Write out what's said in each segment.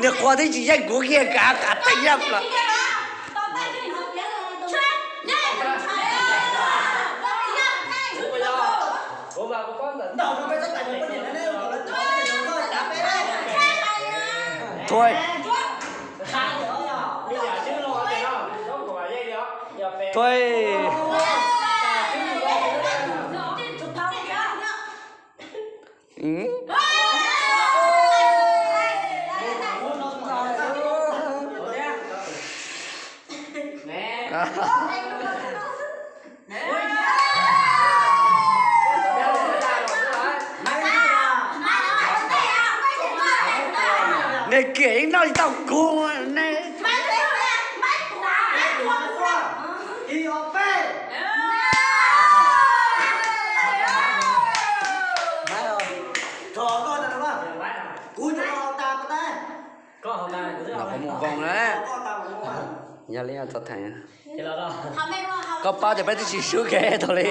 Niag qua twb tsis yeej kuv kiag kav qav teeb yaj plaws. Thuav. Thuav. Nws kiam yeej noj tsis tau kuv ne. Los qhov mus voos na. Yog li txhob theem. Koj pab tias peb twb tsis swb kev tau li.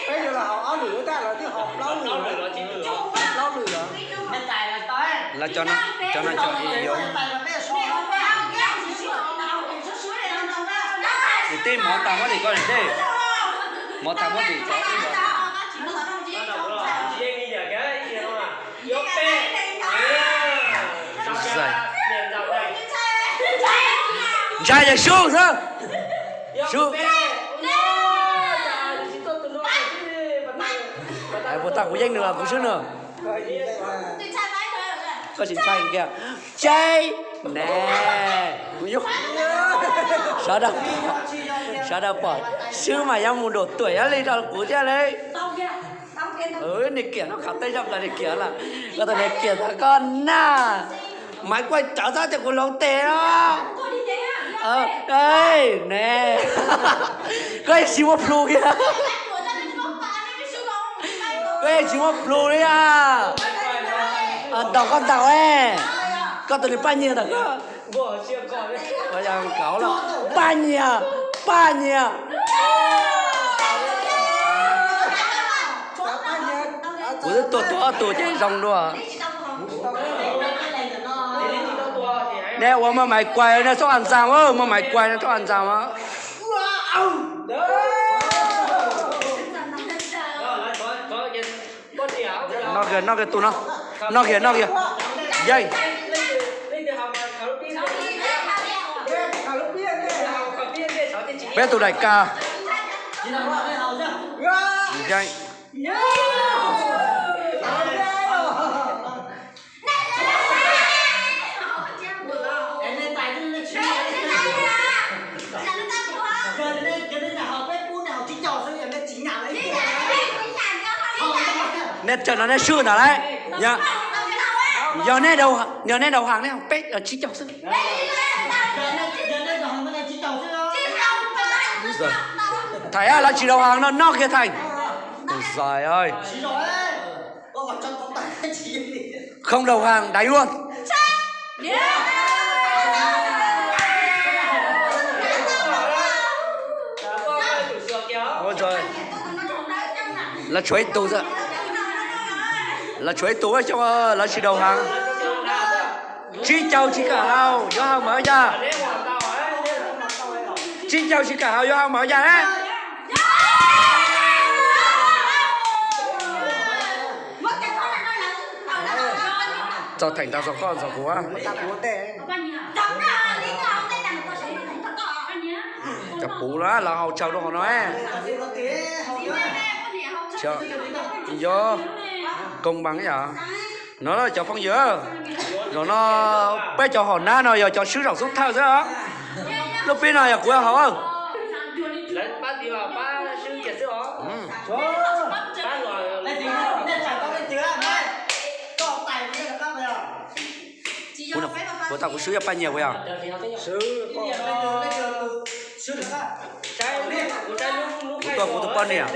Peb yuav los haus ob lwm lub tab lawv twb haus plaub lwm, plaub lwm lawm. Lawv cov no cov ib yuav. Niam tij mov tag muab tim koj niam tij. Mov tag muab tim cov ib yuav. Ntshai yog sub xwb. Sub. Puas tag kuv yeej nws los kuv swb nws? Koj tsis ntshai kiag. Tseb ne. Sawv daws, sawv daws pom swb mas yuav mus nraum tuam yuav li rau kuv thiab li. Niag kiam no qhav teeb zaj plaws niag kiam lawm. Koj tus niag kiam tag koj na. Maiv Kuaj cawv txhob tias kuv hloov tes no. Ne, koj yeej tsis muaj plhu kiag. Koj yeej tsis muaj plhu li a. Ntaus koj ntaus, koj tus niag Paj Nyiag ntawm koj. Paj Nyiag, Paj Nyiag. Kuv twb tuag tuag ob tug ces zoo dua. Neb ua muaj Maiv Kuaj nej txhob as ntxaas, muaj Maiv Kuaj nej txhob as ntxaas. Noj kiag, noj kiag tus no, noj kiag, noj kiag. Yeej. Peb tus daim ka. Yeej. Nej tsawg no nej swb ntawd lauj. Yog, yog nej, yog nej đầu hàng nej peb tsib caug xwb. Thầy á, lawv tsis đầu hàng no noj kiag thầy. Tus zais ơi. Không đầu hàng đánh luôn. Ôi giời. Lawv tshuav ib tug xwb. Lawv tshuav ib tug xwb, lawv tsis đầu hàng. Tsib caug tsis kam haus, yuav haus mas ua cas? Tsib caug tsis kam haus, yuav haus mas ua cas ne? Txog theem tag txog koj txog kuv. Cov puv lawm, lawv haus tsawg rau qhov no. Yog, công bằng yom. No cov phooj ywg, zaum no peb cov hom nab no yog cov swb zaum xub thawj xwb. Lub pib no yog kuv haus. Puas tau kuv swb yog Paj Nyiag puas yog? Kuv tuaj kuv tus poj niam.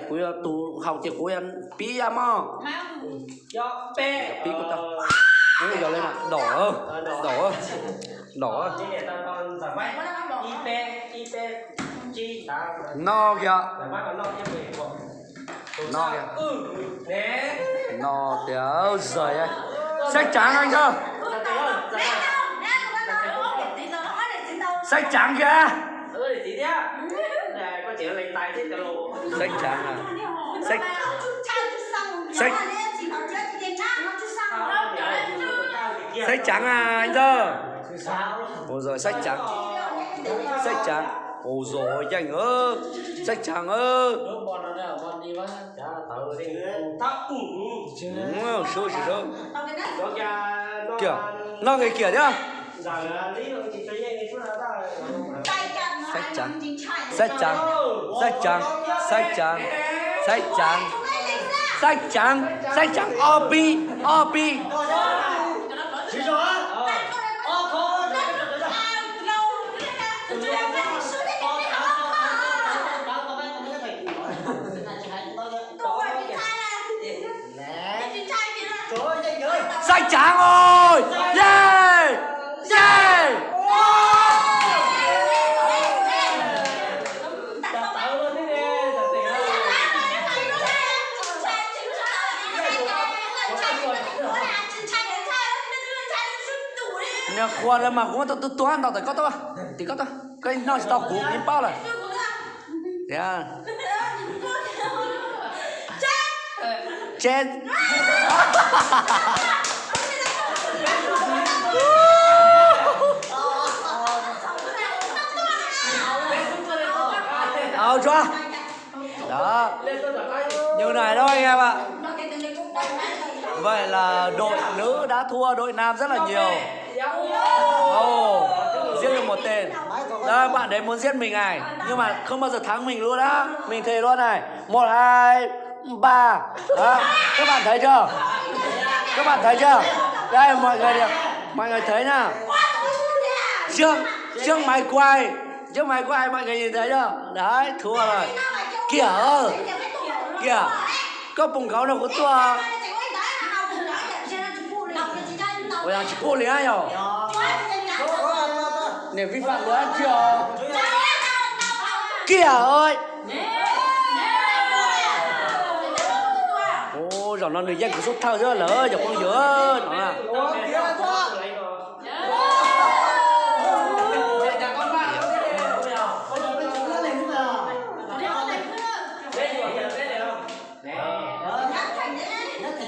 Kuv yog tus haus ces kuv pib mog. Pib kuv tau. Yog li na, dom, dom, dom. No kiag. No kiag. No tiag zog. Xaib Tsav no ntag. Xaib Tsav kiag. Xaib Tsav, Xaib, Xaib Tsav ntag. Ua zog Xaib Tsav, Xaib Tsav, ua zog yeej, Xaib Tsav. Kiag, no kiag thiab. Xaib Tsav, Xaib Tsav, Xaib Tsav, Xaib Tsav, Xaib Tsav, Xaib Tsav, Xaib Tsav ob peb, ob peb. Xaib Tsav os, yej, yej. Niag qhua lawv mas kuv muab tau tua tua ntau tawm koj tuaj, tim koj tuaj, koj noj tsis tau kuv, kuv paub lawm. Tiag. Tsev. Ua tsuav. Đó. Như này đó anh em ạ. Vậy là đội nữ đã thua đội nam rất là nhiều. Ồ, giết được một tên. Đó, bạn đấy muốn giết mình này, nhưng mà không bao giờ thắng mình luôn á. Mình thề luôn này. Một, hai, ba. Đó, các bạn thấy chưa? Các bạn thấy chưa? Đây, mọi người, mọi người thấy nhá. Trước, trước máy quay, trước máy quay mọi người nhìn thấy chưa? Đấy, thua rồi. Kìa, kìa. Koj pum nkaus no kuv tuaj. Ua tsis pum li yom. Niam vi phạm luật ăn chia. Kìa ơi. Ua, zaum no nws yeej kuv xub thawj xwb lawm cov phooj ywg no na.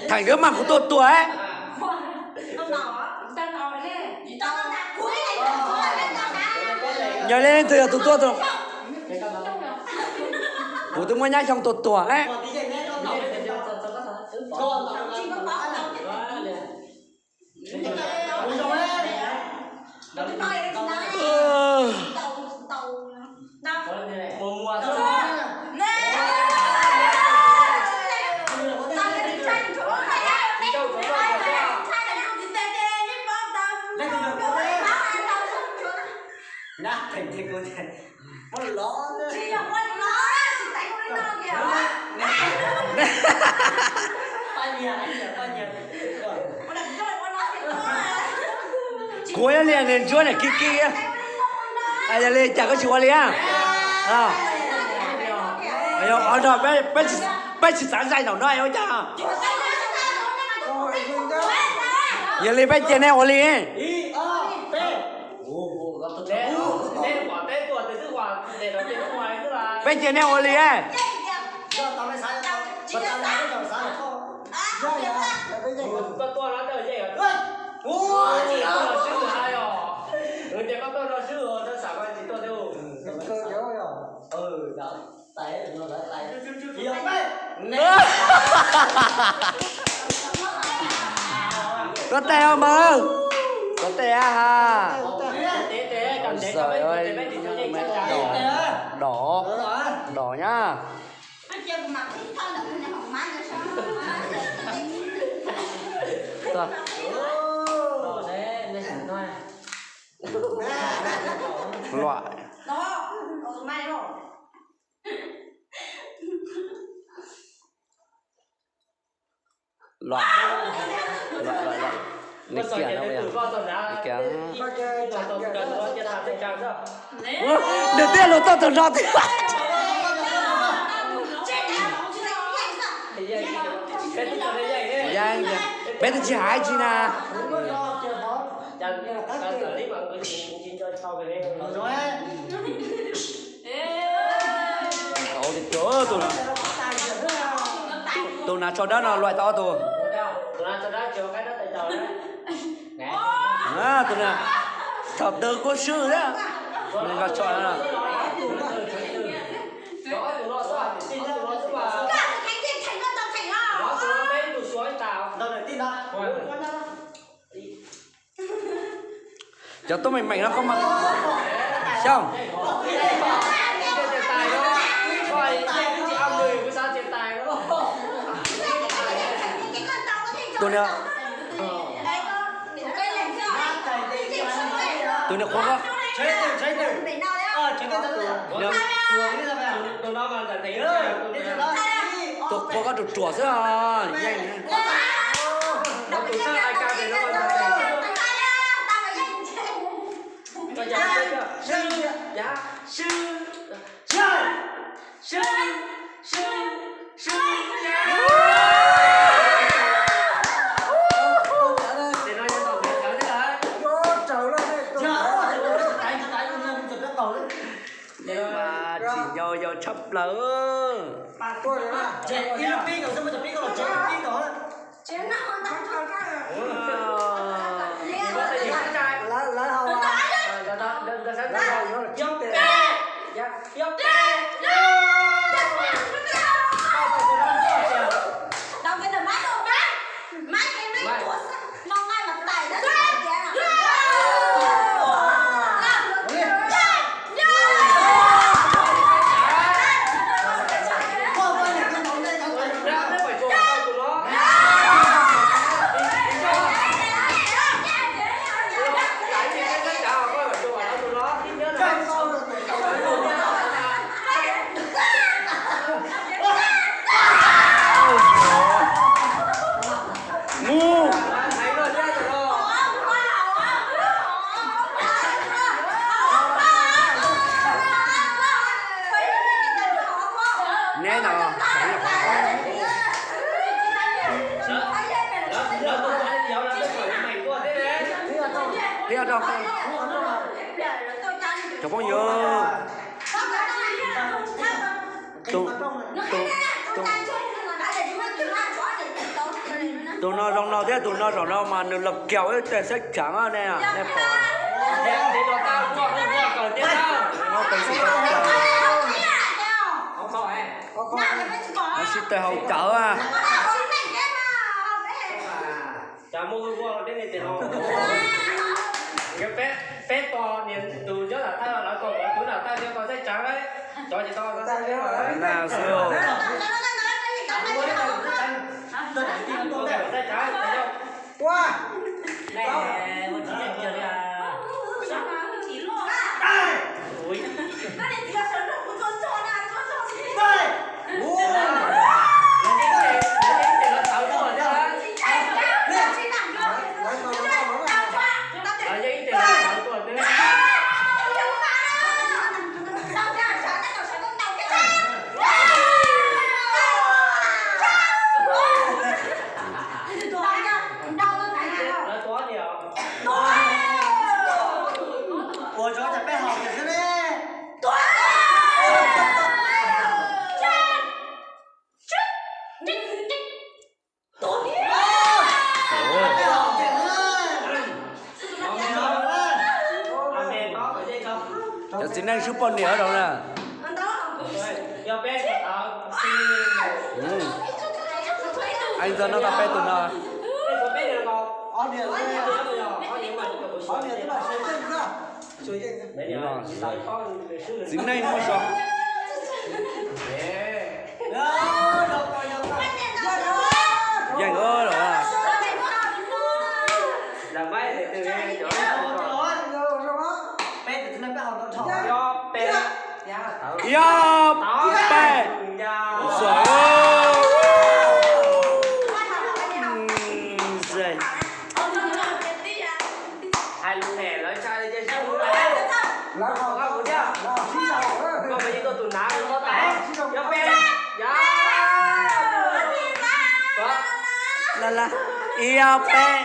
Theem twg mas kuv tuaj tuaj. Yog li leej twg yog tus tuaj tuaj? Kuv twb muab nyab xyoo tuaj tuaj. Kuv ua li niag ntsuab niam kiv kiv. Yog li cas koj tsis ua li? Peb tsis xav zais nraum no ua cas? Yog li peb cia nej ua li. Peb cia nej ua li. Koj tes os mas, koj tes ha. Dom, dom, dom nyab. Luam. Los, los, los, los. Nws kiag no, nws kiag. Nws tiaj luag toj tag nrho tiag. Yeej, peb twb tsis hais dab tsi na. Tus nas tsho dawb no luaj tau ob tug. Tus nas, thaum twg kuj swb thiab. Nws nqa tsho no. Cov tuaj meem meem no koj mas xyaum. Tus niag, tus niag qhuav koj, tus qhuav koj ruam ruam xwb os, yeej. Yeej mas tsim nyog yog tshaj plaws. Ngu. Neb no. Thiab rau. Cov phooj ywg. Tus, tus, tus, tus no zoo no thiab tus no zaum no mas nws los kiag ib teg sab tsaav ne, nej pom. Sib teg haus cawv. Peb pom niam tus nyob tom thawj los tau, tus tom thawj nyob tom thawj tsaav, cov ces tau na xwb. Ua tso, peb haus tiag xwb ne. Cov txiv neej swb poj niam rau na. Ntxawg no tau peb tus no. Txiv neej muaj zog. Yeej os. Ib, peb, xwm. Lawm lawm, ib ob peb.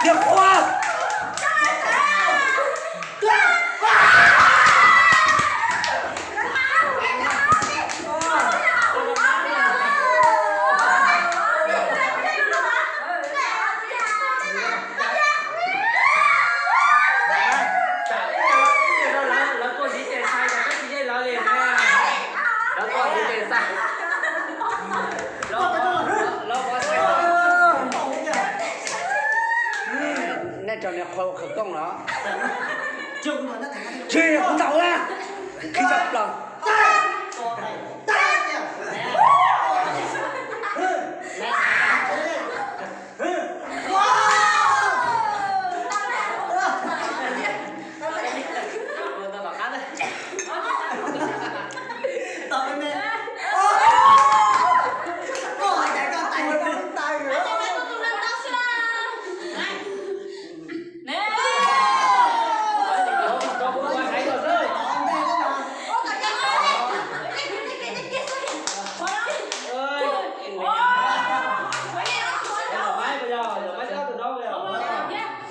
Niag qhua. Nej tso niag qhua khawv koob los? Tsis, kuv ntaus na. Khib tshaj plaws.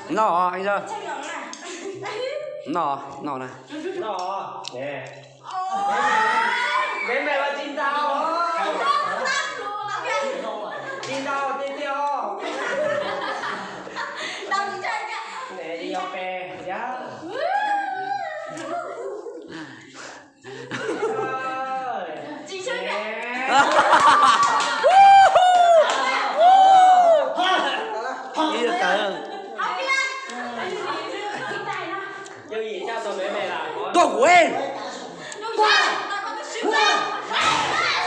No, anh ơi. No, no nè. Mấy mày mà chinh tao. Chinh tao tiếp theo. Nè, đi học về. Dạ. Tuaj kuv ej.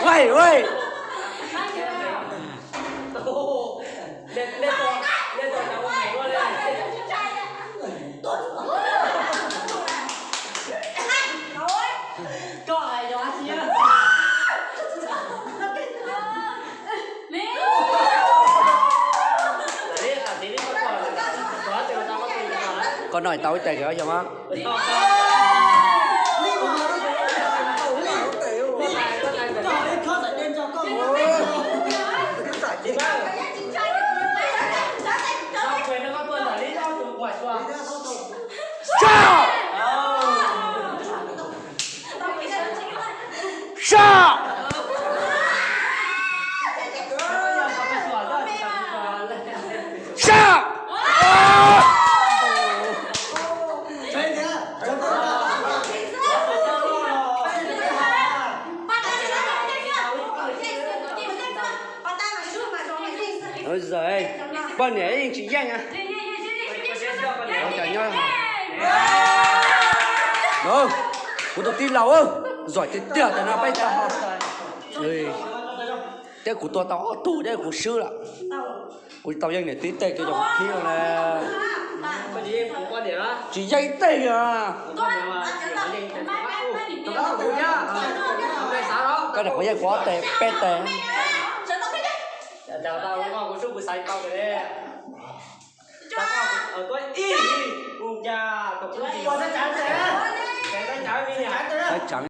Uej, uej. Koj noj tau ib tes kìa, yog mas. Sab! Sab! Sab! Ua, poj niam yeej tsis yeej. Kuv tus tij laug, giỏi tiag tiag, tus no peb cov ho. Thiab kuv tua tau ob tug thiab kuv swb lawm. Kuv tau yeej niam tij tej kws cov khib no na. Tsis yeej tej li. Koj niam qhuav yeej kuv ob tes peb tes. Xav tseev.